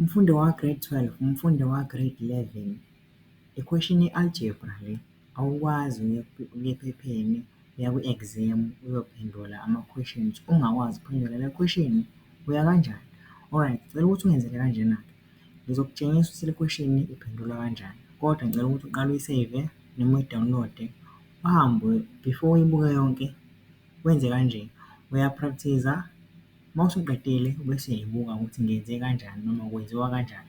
Umfundi wa-grade 12, umfundi wa-grade 11, i-question ye-algebra le, awukwazi ukuya ephepheni, uya kwi-exam, uyophendula ama-questions ungakwazi ukuphendula le question, uya kanjani? Alright, ngicela ukuthi ungenzele kanjena-ke, ngizokutshengisa ukuthi le question iphendulwa kanjani, kodwa ngicela ukuthi uqale uyi-save-e noma uyi-download-e, uhambe before uyibuke yonke, wenze kanje, uya-practice-a, uma usuqedile ubese uyayibuka ukuthi ngenze kanjani noma kwenziwa kanjani,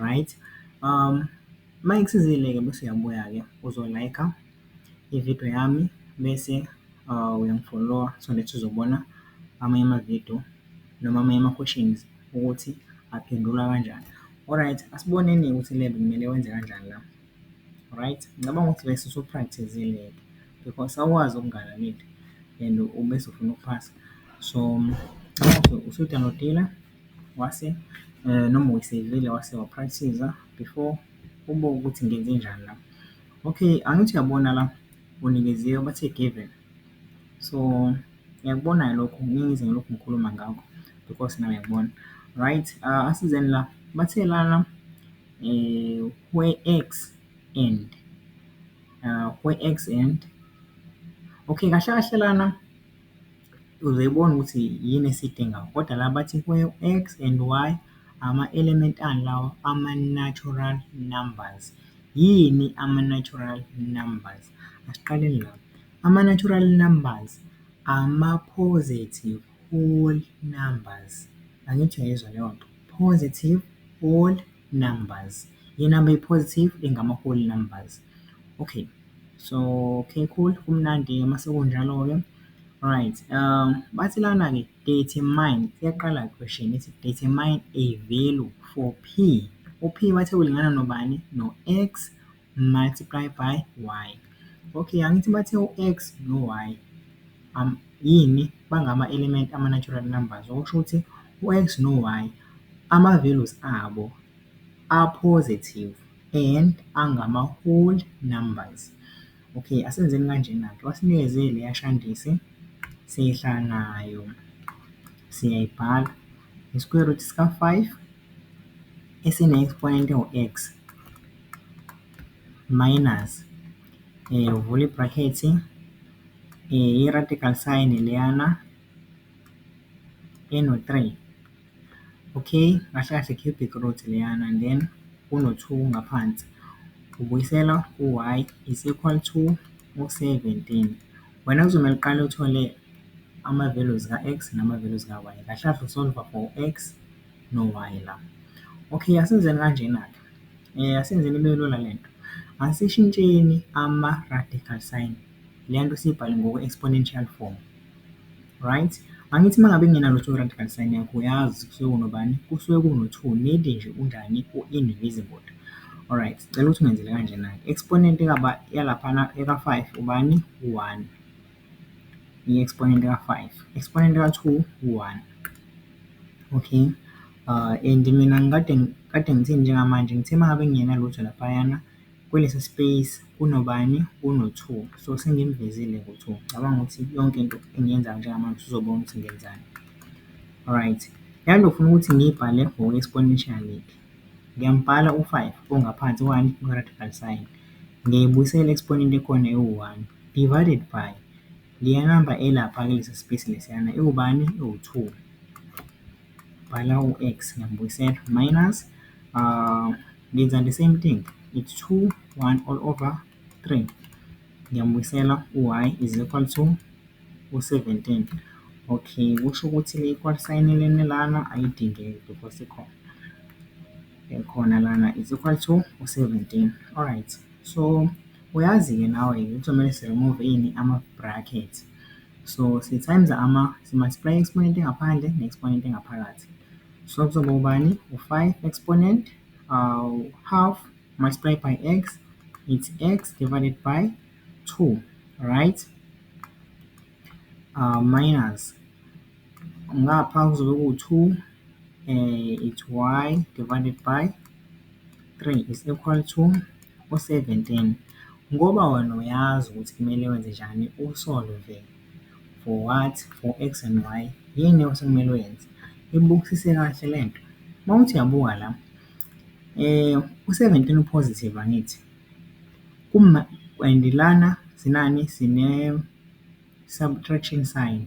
right? Uma ikusizile-ke bese uyabuya-ke uzo-like-a ividiyo yami bese uyangi-follow-a so that uzobona amanye amavidiyo noma amanye ama-questions ukuthi aphendulwa kanjani. Alright, asiboneni-ke ukuthi le bekumele wenze kanjani la. Right, ngicabanga ukuthi bese usu-practice-zile-ke because awukwazi ukungalaleli and ubese ufuna ukuphasa. So, ngicabanga ukuthi usu-download-ile wase noma uyi-save-ile wase wa-practice-a before ubuke ukuthi ngenzenjani la. Okay, angithi uyabona la, unikeziwe bathe given. So, ngiyakubona-ke lokhu, ngeke ngize ngilokhu ngikhuluma ngakho because nawe uyakubona. Right, asizeni la, bathe lana where x and where x and, okay, kahle kahle lana uzoyibona ukuthi yini esiyidingayo, kodwa la bathi where x and y ama-element ani lawa? Ama-natural numbers. Yini ama-natural numbers? Asiqaleni la. Ama-natural numbers, ama-positive whole numbers. Angithi uyayizwa leyo nto? Positive whole numbers. Inamba eyi-positive ingama-whole numbers. Okay, so okay, cool, kumnandi-ke uma sekunjalo-ke. Right, bathi lana-ke determine, iyaqala question ithi determine a value for p. U-p bathe ulingana nobani? No-x multiply by y. Okay, angithi bathe u-x no-y yini? Bangama-element ama-natural numbers, okusho ukuthi u-x no-y ama-values abo a-positive and angama-whole numbers. Okay, asenzeni kanjena-ke, basinikeze leya shandisi, sehla nayo, siyayibhala, i-square root sika-five esine-exponent ewu-x minus uvule ibhrakhethi, i-radical sign leyana eno-three. Okay, kahle kahle cubic root leyana and then kuno-two ngaphansi. Ubuyisela u-y is equal to u-17. Wena kuzomele uqale uthole ama-values ka-x nama-values ka-y. Kahle kahle u-solve-a for x no-y la. Okay, asenzeni kanjena-ke, asenzeni ibe lula lento. Asishintsheni ama-radical sign, le nto siyibhale ngokwe-exponential form, right? Angithi uma ngabe kungenalutho kwi-radical sign yakho, uyazi kusuke kunobani? Kusuke kuno-two, nedi nje unjani? U-invisible. Alright, ngicela ukuthi ungenzele kanjena-ke, exponent yalaphana eka-five ubani? U-one, i-exponent ka-five, exponent ka-two, u-one. Okay, and mina ngikade kade ngithini njengamanje? Ngithe uma ngabe kungenalutho laphayana kulesa space kunobani? Kuno-two, so sengimvezile-ke u-two. Ngicabanga ukuthi yonke into engiyenzayo njengamanje usuzobona ukuthi ngenzani. Alright, le nto ngifuna ukuthi ngiyibhale ngokwe-exponential-ke. Ngiyambhala u-five ongaphansi kwani? Kwe-radical sign. Ngiyayibuyisela i-exponent ekhona ewu-one, divided by leya namba elapha kulesa space lesiyana, iwubani? Iwu-two. Bhala u-x, ngiyambuyisela, minus ngenza the same thing, it's two, one all over three. Ngiyambuyisela u-y is equal to u-17. Okay, kusho ukuthi le equal sign lena lana ayidingeki because ikhona, ekhona lana is equal to u-17. Alright, so uyazi-ke nawe-ke kuzomele si-remove ini? Ama-brackets. So, si-times si-multiply i-exponent engaphandle ne-exponent engaphakathi. So, kuzoba ubani? U-five exponent, half multiply by x, it's x divided by 2, right? Minus, ngapha kuzobe kuwu-2, it's y divided by 3 is equal to u-17. Ngoba wena uyazi ukuthi kumele wenze njani, u-solve for what? For x and y. Yini osekumele uyenze? Ibukisise kahle lento. Uma uthi uyabuka la, u-17 u-positive, angithi? Kuma and lana sinani? Sine-subtraction sign,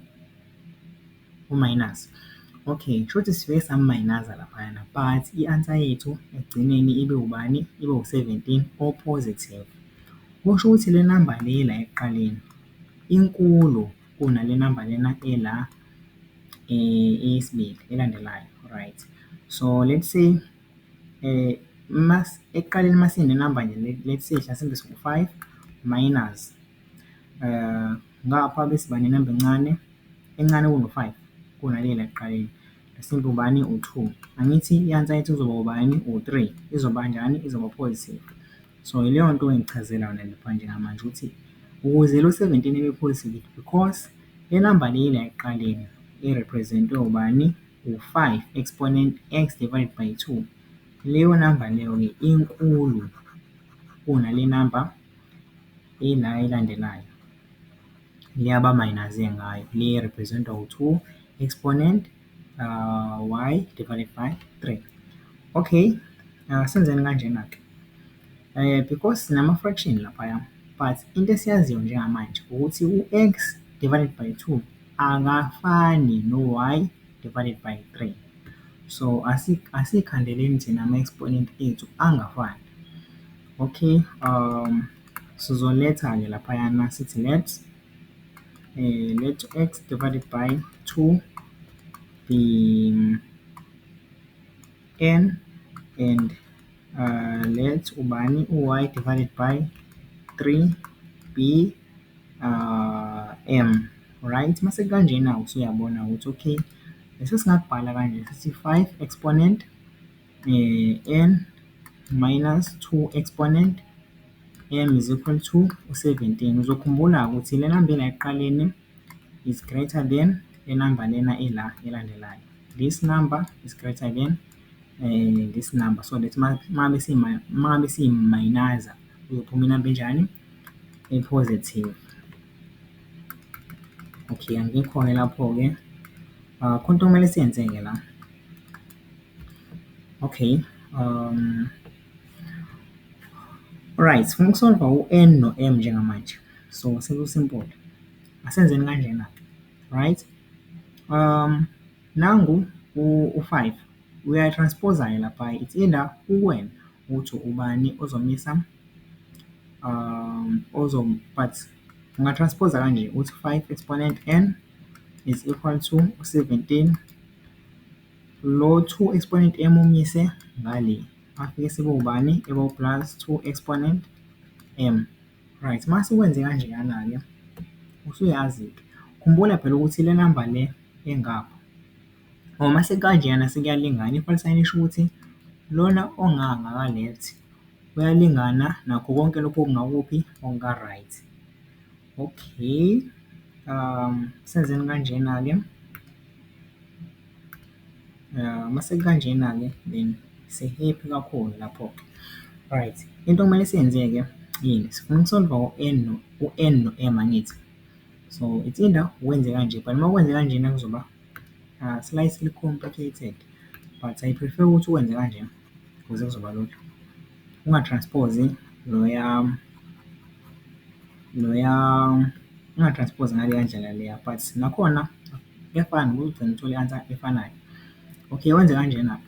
u-minus. Okay, kushuthi sifike samu-minus-a laphayana, but i-answer yethu ekugcineni ibe ubani? Ibe u-17 o-positive. Kusho ukuthi le namba le la ekuqaleni inkulu kunale namba lena ela eyesibili elandelayo, right? So, let's say ekuqaleni masinenamba nje, let's say mhlasimbe siwu-five minus ngapha bese siba nenamba encane, encane kuno-five, kunale ela ekuqaleni. Mhlasimpe ubani? U-two. Angithi i-answer yethu kuzoba ubani? U-three. Izoba njani? Izoba positive. So, ileyo nto engikuchazela yona lapha njengamanje ukuthi ukuze lo 17 ebe positive because le namba le ela ekuqaleni i-represent-we ubani? U-five exponent x divided by two. Leyo namba leyo-ke inkulu kunale namba ela elandelayo, le aba-minus-e ngayo, le e-represent-wa u-two exponent y divided by three. Okay, asenzeni kanjena-ke, because sinama-fraction laphaya, but into esiyaziyo njengamanje ukuthi u-x divided by two akafani no-y divided by three. So, asiyikhandeleni thina ama-exponent ethu angafani. Okay, sizoletha-ke laphayana sithi let x divided by two be n and let ubani? U-y divided by three be m, right? Mase kukanjena-ke usuyabona ukuthi okay, bese singakubhala kanje sithi five exponent n minus two exponent m is equal to u-17. Uzokhumbula-ke ukuthi le namba ela ekuqaleni is greater than le namba lena ela elandelayo. This number is greater than this number, so that uma ngabe siyi-minus-a kuzophuma inamba enjani? E-positive. Okay, angikho-ke lapho-ke. Khona into okumele siyenze-ke la. Okay, alright, sifuna uku-solve-a u-n no-m njengamanje, so seku-simple. Asenzeni kanjena-ke, right? Nangu u-five, uyayi-transpose-a-ke lapha, it's either kuwena ukuthi ubani ozomisa but unga-transpose-a kanje uthi five exponent n is equal to u-17. Lo two exponent m umise ngale, afike sebe ubani? Ebe plus two exponent m. Right, mase ukwenze kanjeyana-ke, usuyazi-ke. Khumbula phela ukuthi le namba le engapha, or mase kukanjeyana sekuyalingana, i-equal sign isho ukuthi lona onga ngaka-left uyalingana nakho konke lokhu okungakuphi? Okunga-right. Okay, senzeni kanjena-ke. Mase kukanjena-ke then si-happy kakhulu lapho-ke. Right, into okumele siyenze-ke yini? Sifuna uku-solve-a u-n, u-n no-m, angithi? So, it's either wenze kanje, but uma wenze kanjena kuzoba slightly complicated, but I prefer ukuthi ukwenze kanje ukuze kuzoba lula. Unga-transpose loya loya, unga-transpose ngaleya ndlela leya, but nakhona kuyafana, uzogcina uthole i-answer efanayo. Okay, wenze kanjena-ke,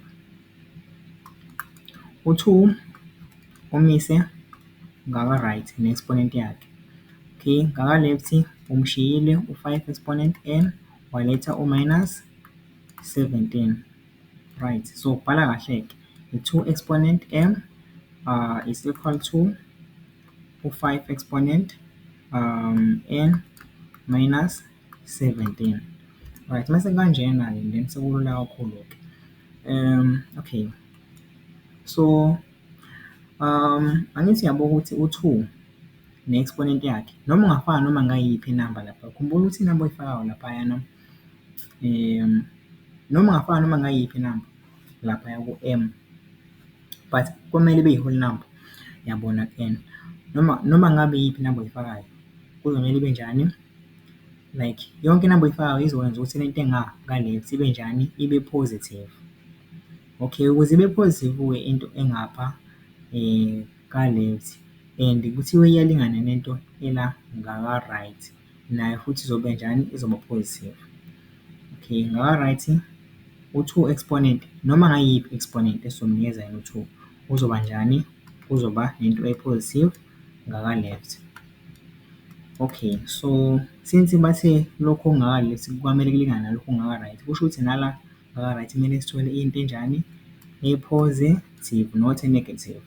u-two umise ngaka-right ne-exponent yakhe. Okay, ngaka-left umshiyile u-five exponent n, waletha u-minus 17. Right, so ubhala kahle-ke, i-two exponent m is equal to u-five exponent n minus 17. Right, mase kukanjena-ke then sekulula kakhulu-ke. Okay, so angithi uyabo ukuthi u-two ne-exponent yakhe, noma ungafaka noma ngayiphi inamba lapha, khumbula ukuthi inamba oyifakayo laphayana, noma ungafaka noma ngayiphi inamba laphaya ku-m, but kumele ibe i-whole number, yabona, ku-n. Noma ngabe iyiphi inamba oyifakayo, kuzomele ibe njani? Like yonke inamba oyifakayo izokwenza ukuthi lento enga nga-left ibe njani? Ibe positive. Okay, ukuze ibe positive-ke into engapha ka-left and kuthiwe iyalingana nento ela ngaka-right, nayo futhi izobe njani? Izoba positive. Okay, ngaka-right, u-two exponent, noma ngayiphi i-exponent esizomnikeza yona u-two, uzoba njani? Uzoba nento e-positive ngaka-left. Okay, so since bathe lokhu okungaka-left kwamele kulingane nalokhu okungaka-right, kusho ukuthi nala ngaka-right kumele sithole into enjani? E-positive, not e-negative,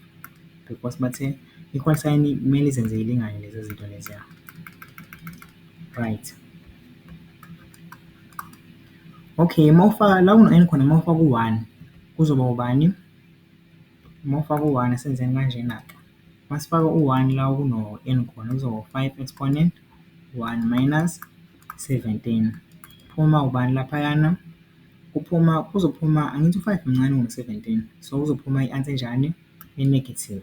because bathe equal sign kumele izenze yilingane lezi zinto leziya. Right. Okay, uma ufaka la kuno-n khona, uma ufaka u-one, kuzoba ubani? Uma ufaka u-one, asenzeni kanjena-ke. Uma sifaka u-one la okuno-n khona, kuzoba u-five exponent one minus 17. Kuphuma ubani laphayana? Kuphuma, kuzophuma, angithi u-five mncane kuno-17, so kuzophuma i-answer enjani? E-negative.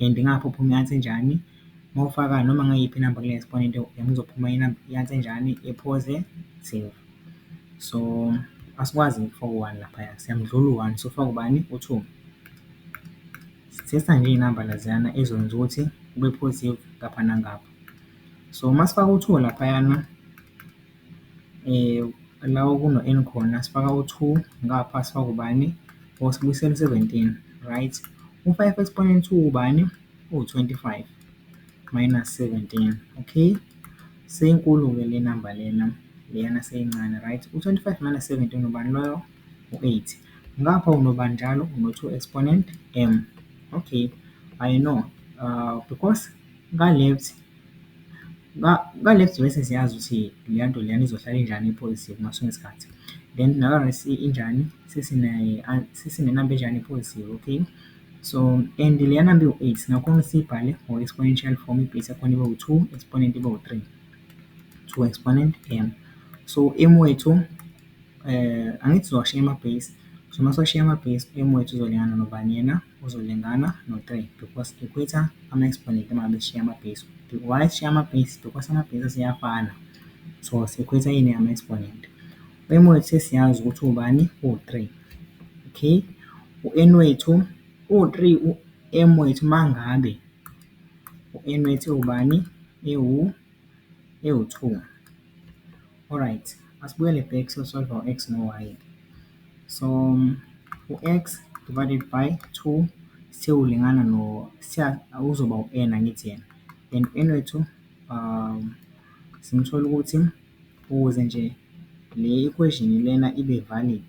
And ngapha kuphuma i-answer enjani? Uma ufaka noma ngayiphi inamba kule exponent kuzophuma i-answer enjani? E-positive. So, asikwazi ukufaka u-one laphaya, siyamdlula u-one, sofaka ubani? U-two. Sithesta nje iy'namba laziyana ey'zokwenza ukuthi kube positive ngapha nangapha. So, uma sifaka u-two laphayana, la okuno-n khona, sifaka u-two, ngapha sifake ubani? Or sibuyisela u-17, right? U-five exponent two ubani? Uwu-25 minus 17, okay? Seyinkulu-ke le namba lena, leyana seyincane, right? U-25 minus 17 ubani loyo? U-8. Ngapha unobani njalo? Uno-two exponent m. Okay, I know, because ka-left, ka-left bese siyazi ukuthi leya nto leyana izohlala injani, i-positive ngaso sonke isikhathi. Then naka-right injani? Sesinenamba enjani? E-positive, okay? So, and leya namba iwu-eight, singakhona ukuthi siyibhale ngo-exponential form, i-base yakhona ibe u-two, exponent ibe u-three, two exponent m. So, m wethu, angithi sizowashiya ama-base, so uma siwashiya ama-base, u-m wethu uzolingana nobani yena? Uzolingana no-three, because equate-a ama-exponent uma ngabe sishiya ama-base. Why sishiya ama-base? Because ama-base aseyafana, so si-equate-a ini? Ama-exponent. U-m wethu sesiyazi ukuthi uwubani? Uwu-three, okay? U-n wethu uwu-three, u-m wethu uma ngabe u-n wethu ewubani? Ewu-two. Alright, asibuyele back siyo-solve-a u-x no-y. So, u-x divided by two sithe ulingana no, sithe uzoba u-n, angithi yena? Then u-n wethu, simthola ukuthi ukuze nje le equation lena ibe valid,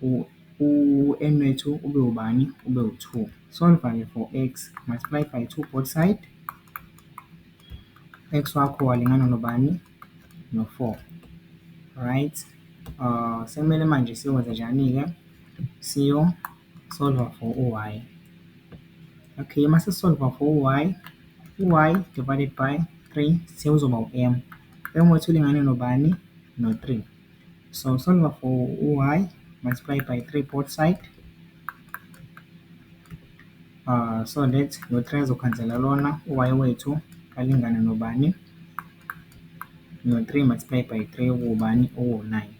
u-n wethu ube ubani? Ube u-two. Solve-a-ke for x, multiply by two both side. X wakho walingana nobani? No-four, right? Sekumele manje siyokwenza njani-ke? Siyo-solve-a for u-y. Okay, uma sesi-solve-a for u-y, u-y divided by three sithe uzoba u-m. M wethu ulingane nobani? No-three. So, solve for u-y, multiply by three both side. So that lo three azokhansela lona, u-y wethu alingane nobani? No-three multiply by three okuwubani? Okuwu-nine.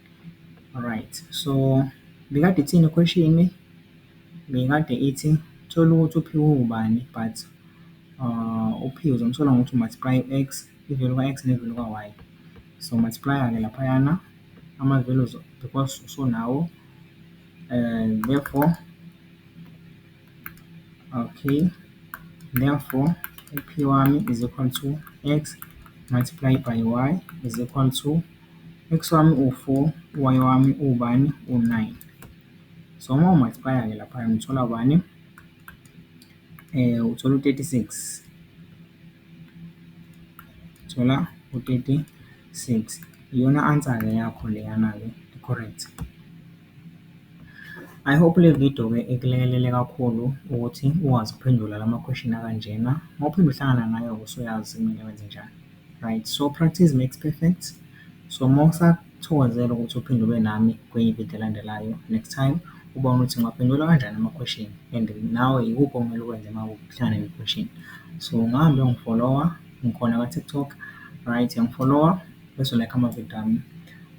Alright, so bekade ithini i-question? Bekade ithi, thola ukuthi u-p uwubani, but u-p uzomthola ngokuthi u-multiply u-x, i-value ka-x ne-value ka-y. So, multiply-a-ke laphayana ama-values because usunawo, therefore, okay, therefore, u-p wami is equal to x multiplied by y is equal to x wami u-four, y wami ubani? U-nine. So, uma u-multiply-a-ke laphayana uthola ubani? Uthola u-36. Uthola u-36. Iyona answer-ke yakho leyana-ke e-correct. I hope le video-ke ikulekelele kakhulu ukuthi ukwazi ukuphendula lama-question akanjena. Uma uphinde uhlangana nayo-ke usuyazi kumele wenze njani. Right, so practice makes perfect. So, uma usathokozela ukuthi uphinde ube nami kwenye ividiyo elandelayo next time, ubone ukuthi ngiwaphendula kanjani ama-question and nawe ikuphi okumele ukwenze uma uhlangana ne-question. So, ungahambi uyongifolowa, ngikhona ka-TikTok, right? Uyangifolowa bese u-like amavidiyo ami.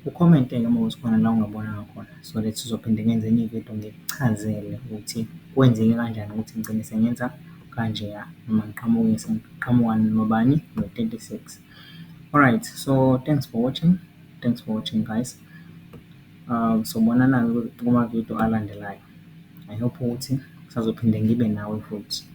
Ukhomente-ke uma kuwukuthi khona la ongabonanga khona, so that sizophinde ngenze enye ividiyo ngikuchazele ukuthi kwenzeke kanjani ukuthi ngigcine sengenza kanjeya, noma ngiqhamuke sengiqhamuka nobani, no-36. Alright, so thanks for watching, thanks for watching guys. Sobonana-ke kumavidiyo alandelayo. I hope ukuthi ngisazophinde ngibe nawe futhi.